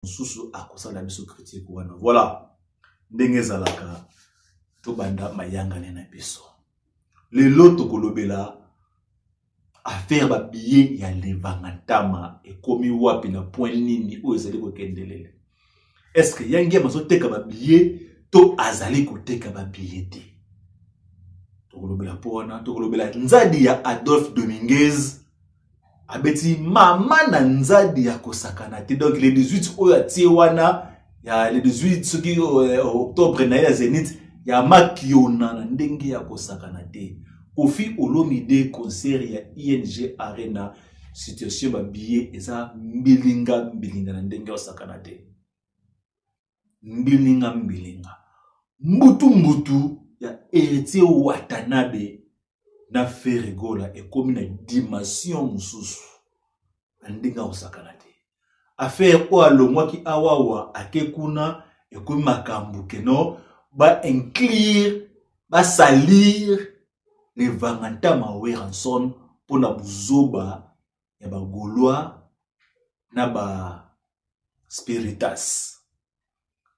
Mosusu akosala biso critique wana. Voilà ndenge ezalaka. Tobanda mayangani na biso lelo. Tokolobela affaire babillet ya Levanga Ntama, ekomi wapi, na point nini oyo ezali kokendelele. Est ce que Yangiam azoteka babillet to azali koteka babillet te? Tokolobela mpo wana. Tokolobela nzadi ya Adolphe Dominguez, abeti mama na nzadi ya kosakana te. Donc le 18 oyo atie wana ya le 18 soki octobre na ye ya Zénith ya Makiona na ndenge ya kosakana te. Koffi Olomide, concert ya ING Arena, situation babillet eza mbilinga mbilinga na ndenge ya kosakana te, mbilinga mbilinga. Mbutu mbutu ya Héritier Watanabe na Ferre Gola ekomi na dimension mosusu na ndenge akosakana te. Affaire oyo alongwaki awawa ake kuna, ekomi makambo keno bainclure, basalir Levanga Ntama Werrason mpona buzoba ya bagaulois na ba spiritas.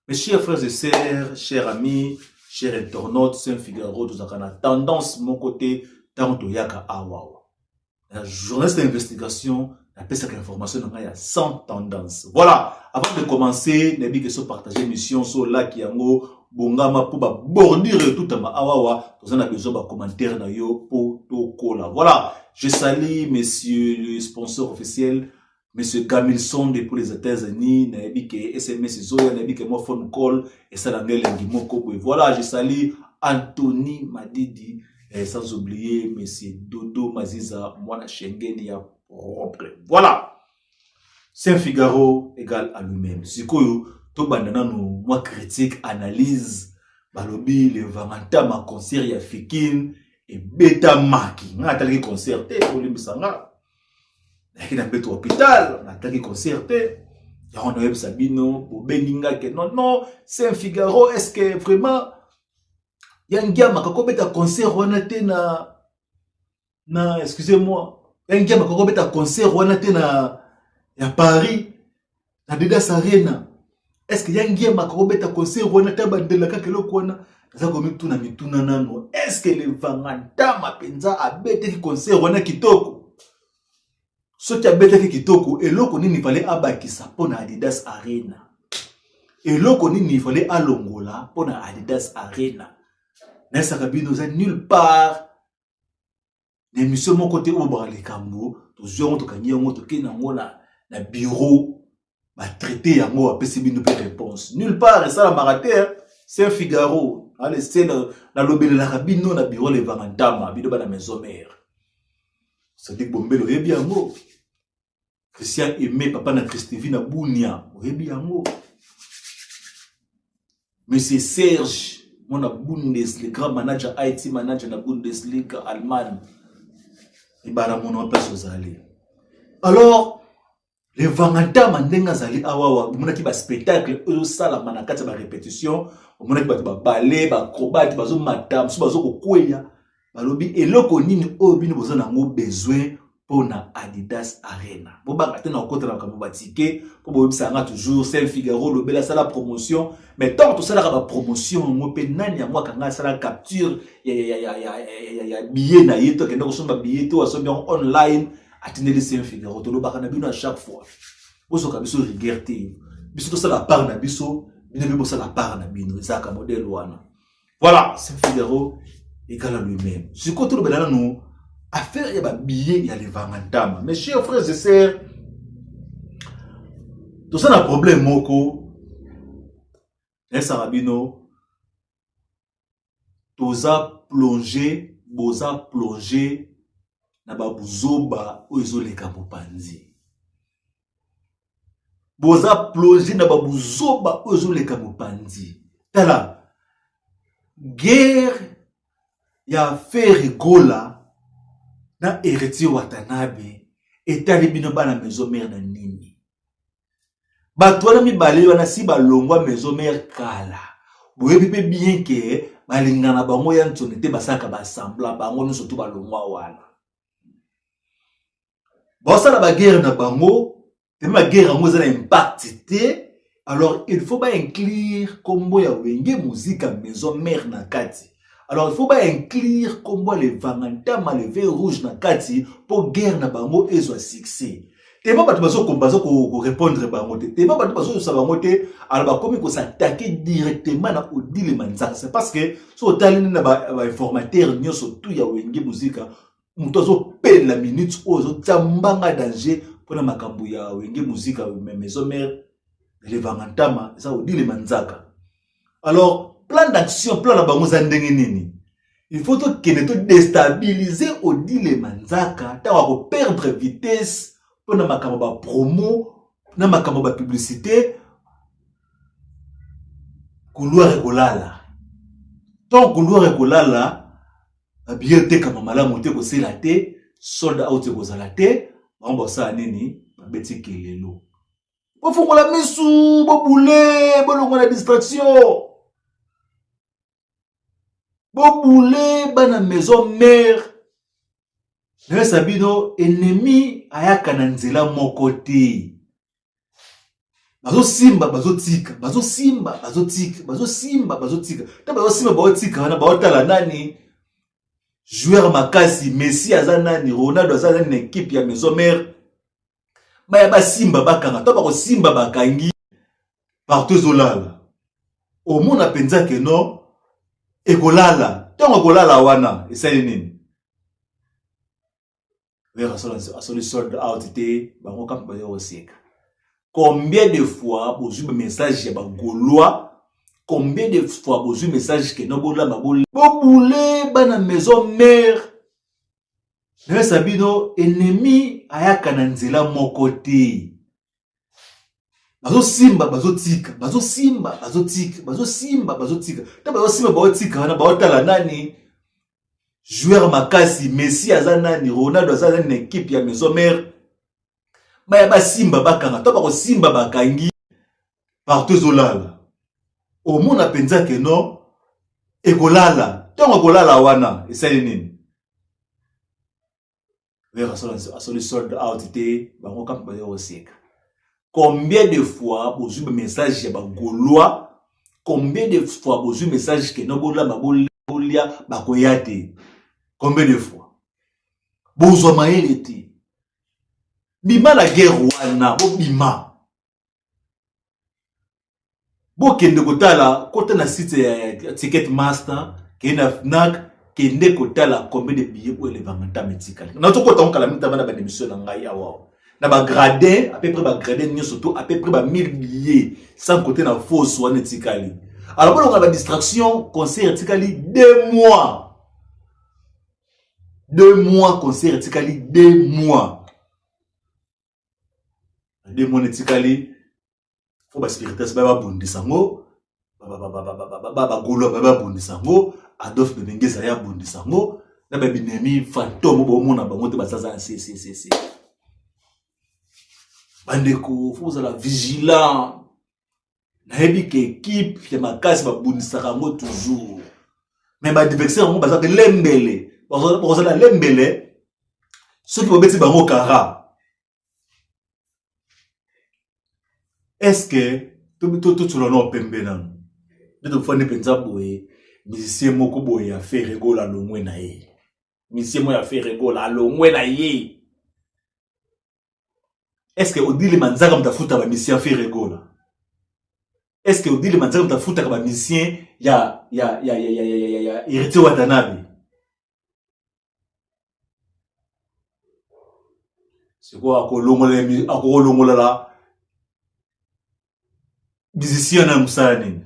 Mes chers frères et sœurs, chers amis, chers internautes, Saint Figaro, tozalaka na tendance moko te ntango toyaka awawa. Na journaliste d'investigation, napesaka information na ngai ya sans tendance. Voilà, avant de commencer, nayebi ke so partager mission, so olaki yango, bongama mpo babordure etutama awawa. Toza na besoin bacommentaire na yo mpo tokola. Voilà, je salue monsieur le sponsor officiel, monsieur Gamilson depuis les États-Unis. Nayebi ke SMS ezoya, nayebi ke mwa phone call esalanga elengi moko boye. Voilà, je salue Anthony Madidi et sans oublier monsieur Dodo Maziza, mwana Schengen ya propre. Voilà, Saint Figaro égal à lui-même. Sikoyo tobanda nanu mwa critique, analyse. Balobi Levangantama, concert ya Fikin ebetamaki. Nga natalaki concert te, olimbisa nga, nayaki na mbeto hôpital, natalaki concert te. Yango nayebisa bino, bobengi nga ke non, non, Saint Figaro, est ce que vraiment ya Ngiamaka kobeta concert wana te na, excusez moi, ya Ngiamaka kobeta concert wana te na ya Paris na Adidas Arena? Est ce que ya Ngiamaka kobeta concert wana te? Bandela kaka eloko wana, naza komituna mituna nano: est ce que Levanga Ntama mpenza abetaki concert wana kitoko? Soki abetaki kitoko, eloko nini fallait abakisa mpo na Adidas Arena? Eloko nini fallait alongola mpo na Adidas Arena? Nayesaka bino, eza nulle part na émission moko te oyo baka likambo tozwi yango, tokangi yango, tokei yango na bureau, batraite yango, bapesi bino mpe réponse. Nulle part esalamaka te. Saint Figaro alese, nalobelelaka bino na bureau Levanga Ntama, bino bana maison mère. Sadik Bombele, oyebi yango. Christian Aimé, papa na Christevi na Bunia, oyebi yango. Monsieur Serge mwana Bundes, le grand manager, IT manager na Bundesliga Allemagne, ebala mono place ozali. Alors Levanga Ntama, ndenge azali awawa, omonaki baspectacle oyo osalama na kati ya barépétition, omonaki bato babale baacrobate bazomata, mosusu bazokokweya. Balobi eloko nini oyo bino boza nango besoin mpona Adidas Arena? Bobanga te na kokota na makambo batike mpo boyebisa yanga toujours: Saint Figaro, lobela, asala promotion. Mais ntango tosalaka bapromotion yango mpe, nani yango akanga, asala capture ya billet na ye to akende kosomba billet to asombi yango online, atindeli Saint Figaro? Tolobaka na bino à chaque fois, bozoka biso rigueur te. Biso tosala part na biso, bino mpe bosala part na bino. Ezalaka modèle wana. Voilà, Saint Figaro égal à lui-même. Sikoyo tolobela nanu affaire ya babillet ya Levanga Ntama. Mes chers frères et sœurs, toza na problème moko. Nayesaka bino, toza plongé, boza plongé na babuzoba oyo ezoleka mopanzi. Boza plongé na babuzoba oyo ezoleka mopanzi. Tala guerre ya Ferre Gola na Héritier Watanabe, etali bino bana maison mère na nini? Bato wana mibale wana si balongwa maison mère kala. Boyebi mpe bien ke balingana bango ya ntsone te, basalaka basembla bango nyonso to balongwa wana, baosala baguerre na bango. Teme baguerre yango eza na impact te. Alors il faut ba inclure kombo ya Wenge Musica Maison Mère na kati. Alors il faut ba inclure kombo ya le Vangantama le V rouge na kati po guerre na bango ezwa succès. Tema bato bazo ko bazo ko répondre bango te. Tema bato bazo yosa bango te. Alors bakomi ko s'attaquer directement na Odile Manzaka. C'est parce que so otali na ba, ba informateur nyonso tout ya Wenge Musica moto azopela minute oyo azotia mbanga danger mpona makambo ya Wenge Musica Maison Mère Levanga Ntama eza Odile Manzaka. Alors plan d'action plan na bango eza ndenge nini? Il faut tokende to déstabiliser Odile Manzaka ntango akoperdre vitesse mpona makambo ba promo na makambo ba publicité, couloir ekolala. Ntango couloir ekolala, babiye etekama malamu te, kosela te, sold out ekozala te. Bango basala nini? Babeti kelelo. Bofungola misu, bobule, bolongola distraction, bobule bana maison mère. Nayesa bino, ennemi ayaka na nzela moko te. Bazosimba bazotika, bazosimba bazotika, bazosimba bazotika. Ntango bazosimba bazotika wana, baotala nani joueur makasi, Messi aza nani, Ronaldo aza nani na équipe ya maison mère. Baya basimba bakanga, to bakosimba bakangi partout ezolala. Omona mpenza ke non, ekolala. Ntango ekolala wana esali nini? Wera asoli sold out te, bango kaka baza koseka. Combien de fois bozwi ba message ya bagaulois? Combien de fois bozwi message ke no bolamba bobule bana maison mère? Nayesa bino, ennemi ayaka na nzela moko te. Bazosimba bazotika, bazosimba bazotika, bazosimba bazotika. Ntango bazosimba bazotika wana, baotala nani joueur makasi, Messi aza nani, Ronaldo aza nani na équipe ya maison mère. Baya basimba bakanga, to bakosimba bakangi partout ezolala. Omona mpenza ke non, ekolala. Ntango ekolala wana esali nini? Wera asoli sold out te, bango kaka baza koseka. Combien de fois bozwi ba message ya bagaulois? Combien de fois bozwi message ke no bolamba bolia bakoya te? Combien de fois bozwa mayele te? Bima na guerre wana, bobima, bokende kotala kota na site ya Ticketmaster, kende na Fnac, kende kotala combien de billets oyo elevanga ntama etikali. Nazokota ngo kala mingi na baémission na ngai awa na bagradin, à peu près bagradin nyonso to à peu près ba 1000 billets sans côté na fosse wana etikali. Alors bolonga badistraction, concert etikali 2 mois, 2 mois, concert etikali 2 mois, 2 mois etikali. Fo baspiritas baya babundisa yango, bagaulois baya babundisa yango, Adolphe Dominguez aya abundisa yango na babinemi fantôme bomona bango te, bazaza na ccc. Bandeko, fo kozala vigilant. Nayebi ke équipe ya makasi babundisaka yango toujours, mais baadversaire yango bazalaka lembele, bakozala lembele soki bobeti bango kara. Est-ce que totsola no pembe nano nde tofandi mpenza boye? Musicien moko boye ya Ferre Gola alongwe na ye, musicien moko ya Ferre Gola alongwe na ye. Est-ce que Odile Manzaka moto afuta bamusicien ya Ferre Gola? Est-ce que Odile Manzaka moto afutaka bamusicien ya Héritier Watanabe? Sikoyo akolongola musicien na mosala nini?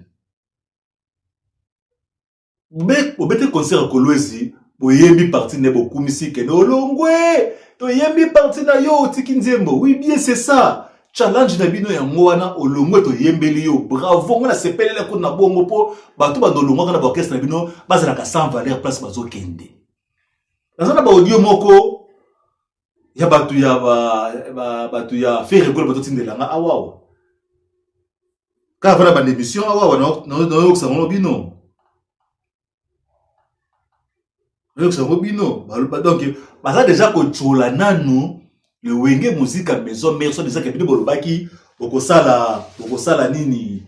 Bobete concert ya Kolwezi, boyembi parti nde bokumisi kende olongwe, toyembi parti na yo, otiki nzembo. Oui, bien, c'est ça challenge na bino yango wana. Olongwe, toyembeli yo, bravo. Nga nasepelele kuna na bongo mpo bato bandolongwaka na baorchestre na bino bazalaka sans valeur place bazokende. Naza na baaudio moko ya bato ya bato ya Ferre Gola bazotindelanga awawa kaka vana banda émission awawa. Nayoyokisa yango bino, nayoyokisa yango bino. Donc baza déjà kotiola nanu le Wenge Musica Maison Mère, so déjà ke bino bolobaki. Bokosala, bokosala nini?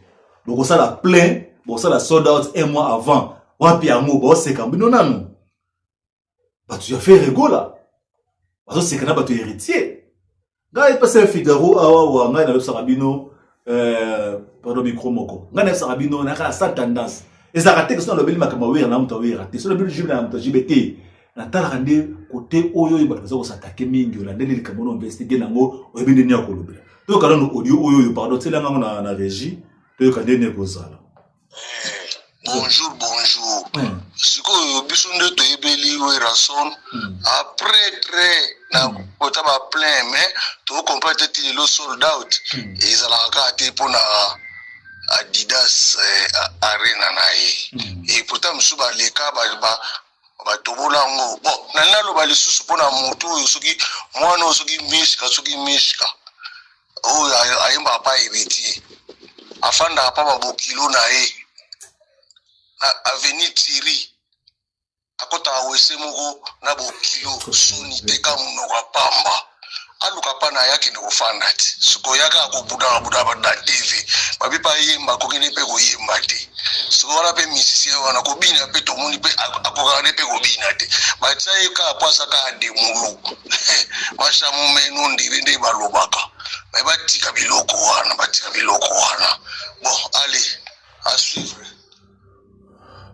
Bokosala plein, bokosala sold out un mois avant. Wapi yango boseka bino nanu? Bato ya Ferre Gola bazoseka na bato ya Héritier. Ngai epesa Figaro awa ngai nalobisaka bino pardon micro moko. Ngai nayebisaka bino nayaka na sans tendance. Ezalaka te ke soki nalobeli makambo ya Wera na moto ya Wera te. Soki nalobeli Jules na moto ya JB te. Natalaka nde kote oyo oyo bato baza kosatake mingi, olandeli likambo na investigue nango, oyebi ndenge ya kolobela. Toyoka nano audio oyo oyo, pardon, tiela ngango na régie, toyoka ndenge ekozala. Bonjour, bonjour. Sikoyo biso nde toyebeli Werrason après très na kota ba plein, mais tocomprendre te ti lelo sold out ezalaka kaka te mpona Adidas Arena na ye. Et pourtant mosusu baleka batobola yango. Bon, nali naloba lisusu mpona motu oyo, soki mwana oyo, soki Mishka, soki Mishka oyo ayembaka pa Héritier, afandaka pa babokilo na ye na avenue Thierry, akɔtaka wese moko na bokilo, soni te, ka monoko ya pamba, aluka mpa na ye akende kofanda te. Sikoyo yaka akobudaka budaka na TV, babi mpe ayemba, akokende mpe koyemba te. Sikoyo wana mpe musicien wana kobina mpe tomoni mpe akokaka nde mpe kobina te. Batia ye kaka po aza kaka demulu mashamu meno ndire nde balobaka. Me batika biloko wana, batika biloko wana. Bon, allez, à suivre.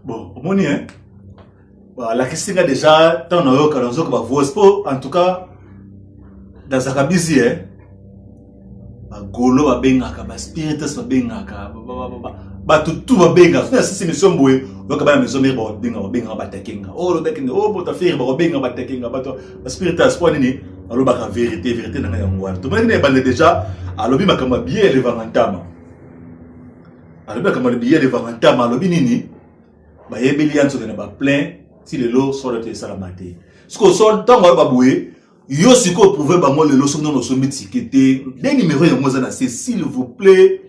Bon, omoni hein, balakisi nga déjà ntango nayoka nazoka bavoice mpo en tout cas nazalaka busy hein. Bagolo babengaka, baspirites babengaka, bato tu babengaka. Soki nasisi émission boye, oyoka bana maison mère babengaka, babengaka batakenga oyo lobaki nde oyo bota Ferre, bakobenga batakenga bato baspiritas. Mpo nini alobaka vérité? Vérité na ngai yango wana. Tomonaki na ebande déjà alobi makambo ya billet elevanga ntama, alobi makambo ya billet elevanga ntama. Alobi nini? Bayebeli ya nzoto na baplein ti lelo solo te esalama te. Sikoyo so ntango ayoba boye, yo sikoyo prouve bango lelo soki nono osombi ticket te. Nde numéro yango eza na se, s'il vous plaît,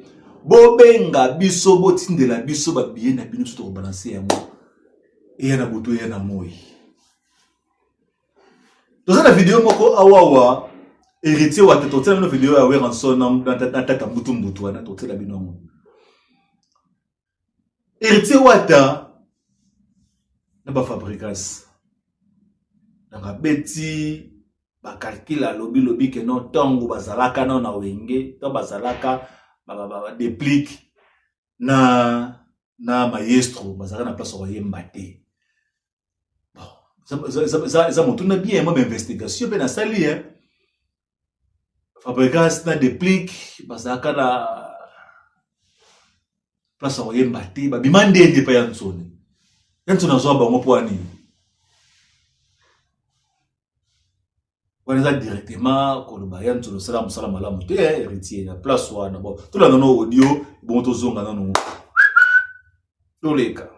bobenga biso, botindela biso babillet na bino, so tokobalanse yango eya na butu, eya na moi. Toza na video moko awawa Héritier Wata, totiela bino video ya Werrason na tata mbutu mbutu wana, totiela bino yango. Héritier Wata na bafabrigas nanga beti bakalkile, alobi lobi ke non, ntango bazalaka nano na Wenge, ntango bazalaka badeplique na maestro, bazalaka na place ya koyemba te. Bon, eza motuna bien, mwa bainvestigation mpe nasali. Fabregas na Deplique bazalaka na place ya koyemba te, babima ndenge epai ya Nsoni. Ya Nsoni azwa bango mpo nini? Wana eza directement koloba ya Nsoni osala mosala malamu te, Héritier, na place wana. Bon, tolanda no audio bongo, tozonga nanu toleka.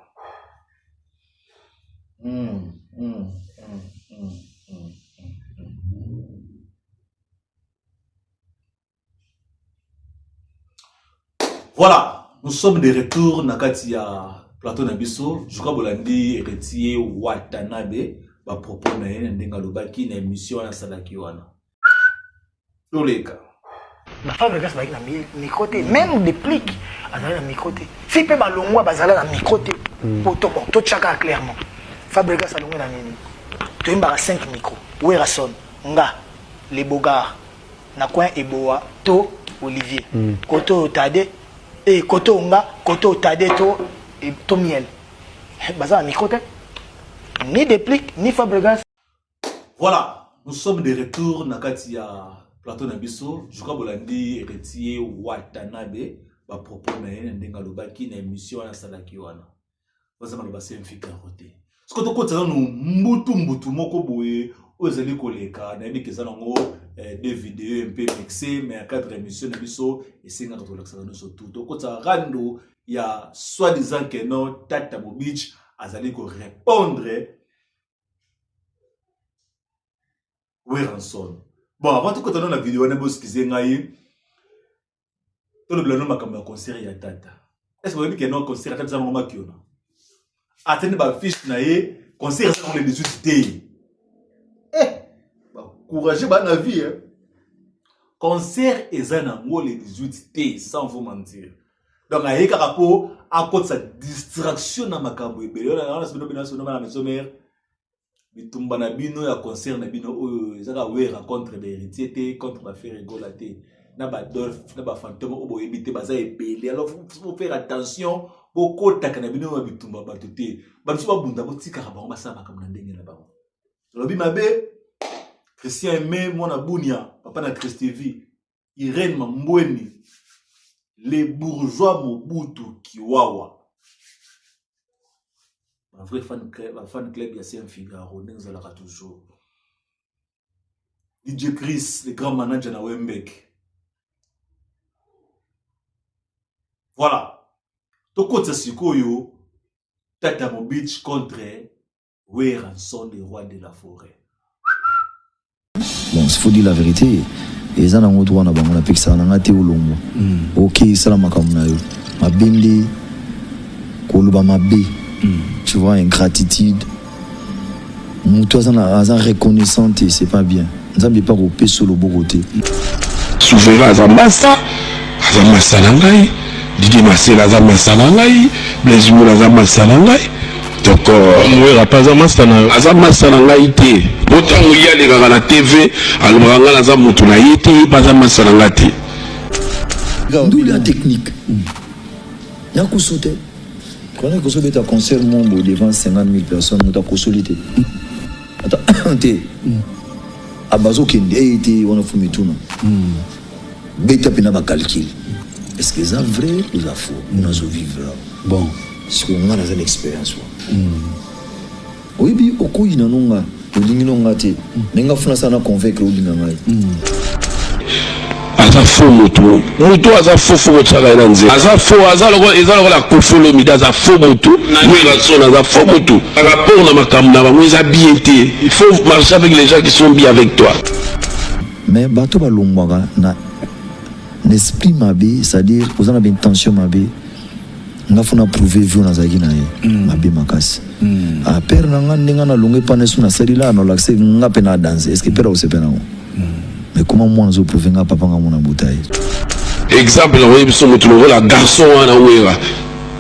Voilà, nous sommes de retour na kati ya plateau na biso. Je crois bolandi Héritier Watanabe ba propos na ye na ndenge alobaki na émission wana asalaki wana. Toleka. Bafabrigas bazalaki na micro te, même Déplique azali na micro te, si mpe balongwa bazala na micro te. Po to bon, totiaka clairement, Fabregas alongwe na nini? Toyembaka 5 micro: Werrason, nga, le Bogard na coin, Eboa to Olivier, kote oyo Tade e kote oyo nga, kote oyo Tade to Miel. Baza na micro te, ni Déplique ni Fabregas. Voilà, nous sommes de retour na kati ya plateau na biso. Je crois bolandi Héritier Watanabe ba propos na ye na ndenge alobaki na émission wana asalaki wana. Baza maloba se Figaro te. Soki tokotisa nanu mbutu mbutu moko boye oyo ezali koleka, nayebi ke eza nango deux vidéos un peu mixé, mais ya cadre émission na biso esengaka tolakisaka nyonso tu. Tokotisa rando ya soi-disant ke no Tata Bobich azali korépondre Werrason. Bon, avant tokota nano na video wana, boskize ngai, tolobela no makambo ya concert ya Tata. Est ce boyebi ke no concert ya Tata eza nango makiona atindi bafiche na ye? Concert eza nango le 18 te. Bacourage baa na vie, eh. Concert eza nango le 18 te, sans vous mentir. Donc aye kaka mpo akotisa distraction na makambo ebele. Wana bino bino bino na maison mère, bitumba na bino ya concert na bino oyo eza kaka Werra contre ba Héritier te, contre ba Ferre Gola te, na ba Adolphe na ba Fantôme oyo boyebi te, baza ebele. Alors faut faire attention, bokotaka na bino ya bitumba bato te. Bato babunda, botikaka bango basala makambo na ndenge na bango. Tolobi mabe. Christian Aimé mwana Bunia, papa na Christv Irène Mambweni, les bourgeois Mobutu Kiwawa, ba vrai fan club, ba fan club ya Saint Figaro ndenge ezalaka toujours. DJ Chris, le grand manager na Wembek. Voilà, tokotisa sikoyo Tata Mobich contre Werrason, le roi de la forêt. Bon, il faut dire la vérité, eza nango droit na bango, napekisaka na nga te. Olongwa, ok, esala makambo na yo. Mabe nde koloba mabe, tu vois, ingratitude. Moto aza reconnaissant te, c'est pas bien. Nzambe epa kopesa loboko te. Souverain aza masa, aza masa na ngai. Didi Masela aza masa na ngai. Blaise Mola aza masa na ngai. Donc Wera mpe aza masa na yo? Aza masa na ngai te, po ntango ye alekaka na TV, alobaka ngai naza moto na ye te. Ye mpe aza masa na ngai te. Ndule ya technique nakusu te. Kona kozobeta concert mombo devant 50 000 personnes, moto akosoli te, ata te abazokende eye te. Wana fu mituna beta mpena bacalcule: est ce que eza vrai ou eza faux? Nazovivre. Bon. Sikoyo nga naza na expérience wa oyebi, okoyina no nga, olingi no nga te, me nga funa asala na convaincre olinga ngai. Aza faux motu, motu aza faux, fo kotiaka ye na nzela. Aza faux, aza lokola, eza lokola Koffi Olomide, aza faux motu. Werrason aza faux motu. Par rapport na makambo na bango eza bien te. Il faut marcher avec les gens qui sont bien avec toi. Mais bato balongwaka na esprit mabe, c'est-à-dire oza na baintention mabe. Nga fo na prouver vie nazalaki na ye mabe makasi. Ah, père na nga, ndenge nalongo epa na so nasali la nolakise nga mpe na danse, est ce que père akosepe nango? Mais comment mwana azoprouve nga papa nga mona buta ye? Exemple nakoyebi biso, motu lokola garçon wana Wera,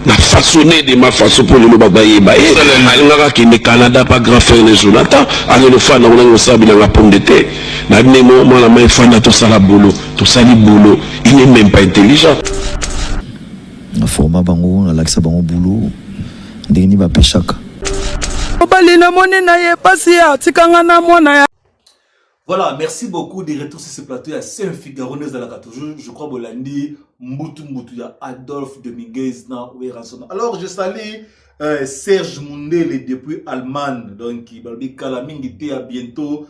na façonné de ma façon mpo lelo bato bayeba ye. Alingaka akende Canada pa grand frère ne Jonathan, akende ofanda kuna, kosala bilanga pomme de terre. Nayebi ndenge mwana ma efanda, tosala boulot, tosali boulot. Il n'est même pas intelligent. Naforma bango, nalakisa bango boulot ndenge nini bapeshaka. Mobali namoni na ye pasi, atikanga na mwana ya Voilà, merci beaucoup de retour sur ce plateau à Saint-Figaro Nezalaka toujours, je crois, Bolandi, Mbutu Mbutu, ya Adolphe Dominguez na Werrason. Alors, je salue Serge Mundele depuis Allemagne, donc balobi kala mingi te, à bientôt.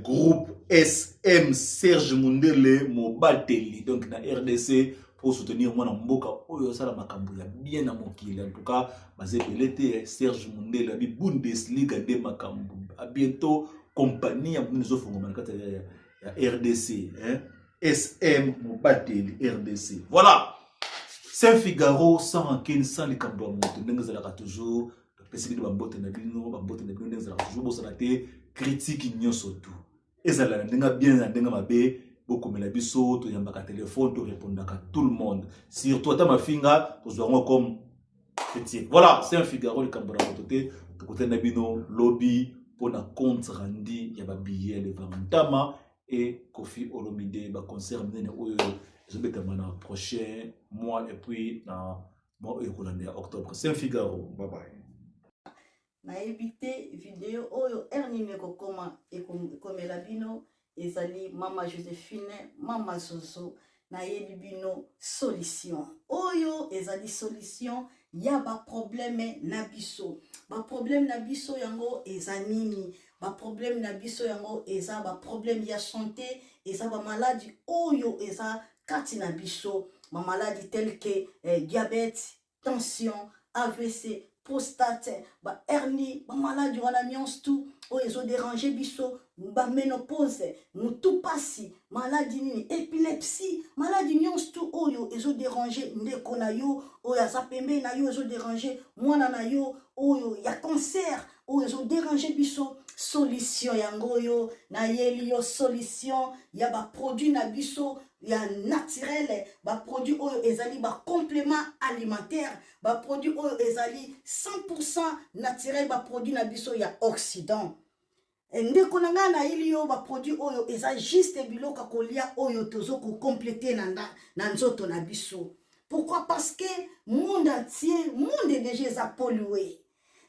Groupe SM Serge Mundele Mobateli, donc na RDC, pour soutenir mwana mboka oyo osala makambo ya bien na mokili. En tout cas, baza ebele te. Serge Mundele abi Bundesliga nde makambo. À bientôt, compagnie ya monene ezofungama na kati ya RDC, hein? SM Mobateli RDC. Voilà, Saint Figaro, sans rancune, sans likambo ya moto, ndenge ezalaka toujours. Topesi bino bambote na bino, bambote na bino ndenge ezalaka toujours. Bosana te, critique nyonso tu, ezala na ndenge bien, na ndenge mabe, bokomela biso. Toyambaka telefone, torépondaka tout le monde, surtout ata mafinga, tozwa yango comme critique. Voilà, c'est un Figaro, likambo na moto te. Tokotali na bino lobi mpona compte rendu ya babillet le Ntama et Koffi Olomide, baconcert minene oyo ezobetama na prochain mois et puis na mois oyo ekolanda ya octobre. Saint Figaro, bye bye. Nayebi te video oyo heure nini ekokoma, ekomela bino. Ezali mama Josephine, mama Zozo. Nayebi bino solution oyo ezali solution ya baproblème na biso. Baproblème na biso yango eza nini? Baproblème na biso yango eza baproblème ya santé, eza bamaladi oyo eza kati na biso, bamaladi tel que diabète, tension, AVC. Prostate, ba hernie, ba maladi wana nyonso tout oyo ezo déranger biso, ba ménopause, mutu pasi, maladi nini, epilepsie, maladi nyonso tout oyo ezo déranger ndeko na yo oyo aza pembeni na yo, ezo déranger mwana na yo oyo ya cancer oyo ezo déranger biso. Solution yango oyo nayeli yo, solution ya ba produit na biso ya naturel, ba produit oyo ezali ba complément alimentaire, ba produit oyo ezali 100% naturel, ba produit na biso ya Occident. Ndeko na ngai, nayeli yo ba produit oyo eza juste biloko ya kolia oyo tozo kocompléter na nzoto na biso. Pourquoi? Parce que monde entier, monde déjà eza pollué,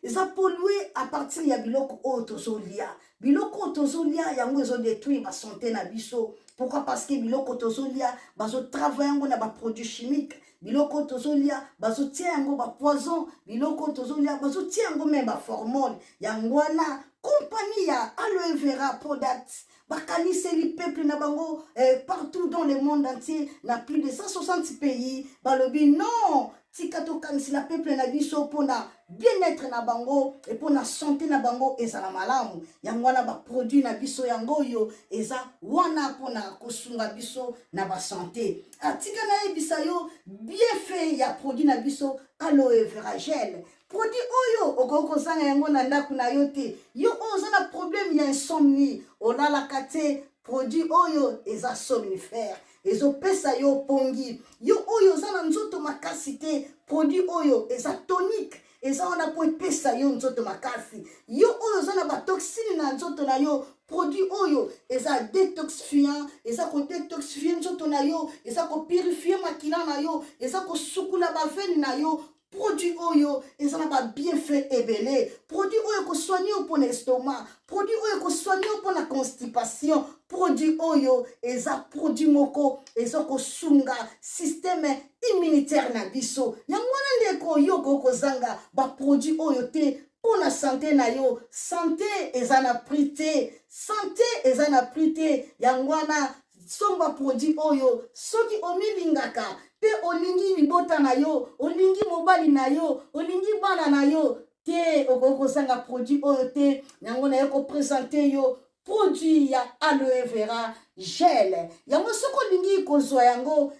eza pollué à partir ya biloko oyo tozolia. Biloko oyo tozolia yango ezodétruire basanté na biso. Pourquoi? Parce que biloko tozolia, bazotravailler yango na baproduit chimique. Biloko oyo tozolia, bazotia yango bapoison. Biloko oyo tozolia, bazotia yango même baformol. Yango wana compagnie ya Aloe Vera Product bakaniseli peuple na bango partout dans le monde entier, na plus de 160 pays. Balobi non, tika tokanisela peuple na biso mpona bien-être na bango e mpona santé na bango ezala malamu. Yango wana baproduit na biso yango oyo eza wana mpona kosunga biso na basanté. Atika nayebisa yo bienfait ya produit na biso Aloe Vera Gel. Produit oyo okoki kozanga yango na ndako na yo te. Yo oyo oza na problème ya insomnie, olalaka te, produit oyo eza somnifère, ezopesa yo pongi. Yo oyo oza na nzoto makasi te, produit oyo eza tonique, eza wana mpo epesa yo nzoto makasi. Yo oyo oza na batoxine na nzoto na yo, produit oyo eza détoxifiant, eza kodétoxifie nzoto na yo, eza kopurifie makila na yo, eza kosukula baveine na yo. Produit oyo eza na babienfait ebele. Produit oyo ekosoigne yo mpona estomac, produit oyo ekosoigne yo mpona constipation. Produit oyo eza produit moko eza kosunga système immunitaire na biso. Yango wana ndeko, yo okoki kozanga baproduit oyo te mpo na santé na yo. Santé eza na prix te, santé eza na prix te. Yango wana somba produit oyo soki omilingaka mpe olingi libota na yo, olingi mobali na yo, olingi bana na yo te, okoki kozanga produit oyo te. Yango naye koprésenter yo produit ya Aloe Vera Gel. Yango soki olingi kozwa yango,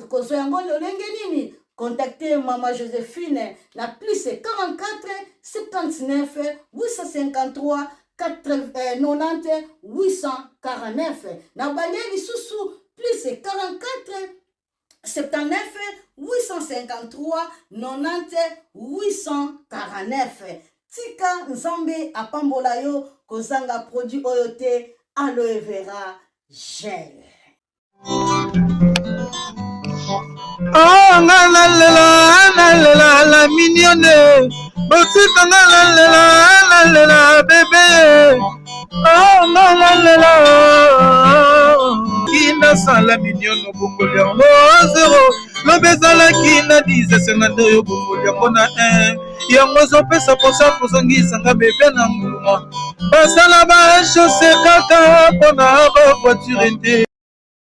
kozwa yango lolenge nini? Contacte Mama Joséphine na plus 44 79 853 90 849. Na balie lisusu, plus 44 79 853 90 849. Tika Nzambe apambola yo. Kozanga produit oyo te, Aloe Vera Gel. Oh, nga nalela, nalela la mignonne, botika nga nalela, nalela bébé. Oh, nga nalela kinasala mignonne, obongoli yango zero. Lobi ezalaki na 10 esenga nde oyo obongoli yango na 1. Yango ezopesa mposa kozongisanga bébé na nguluma. Basala bachaussée kaka mpona bavoiture te.